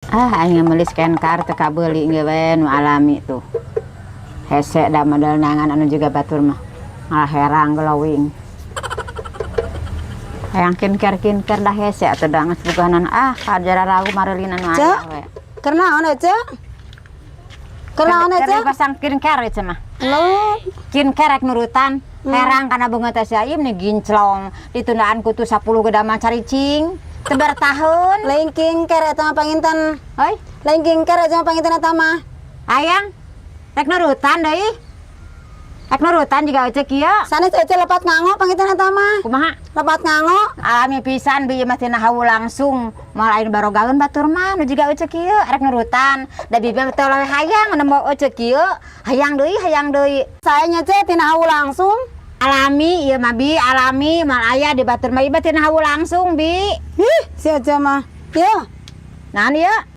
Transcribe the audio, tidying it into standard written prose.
Ah, aing meuli skincare teu kabeuli ge we nu alami tuh. Hese da model nangan anu juga batur mah. Malah herang glowing. Hayang skincare dah hese atuh da geus buganan ah kajara ragu mareulina nu aya Cek. We. Keur naon, Ece? Keur naon, Keur Ece? Pasang skincare ieu mah. Lo, Skincare rek nurutan. Herang kana beungeut teh si Aim nih ginclong. Ditundaan ku tuh 10 gedaman caricing. Teu bertahun. Lain skincare eta mah panginten. Hoi, Lain skincare eta mah panginten eta mah. Hayang rek nurutan deui. Rek nurutan juga Ece kieu. Sanes, Ece, lepat nganggo panginten eta mah. Kumaha? Lepat nganggo. Alami pisan, bi, mah tina hawu langsung. Moal ayeuna barogaeun batur mah nu jiga Ece kieu rek nurutan. Da bibi mah teu we hayang nemu Ece kieu, hayang deui, hayang deui. Saya nya, Ce, tina hawu langsung. Alami ieu mah, bi, alami moal aya di batur mah, ieu mah tina hawu langsung, bi. Ih, si Ece mah. Yeuh. Naon ieu?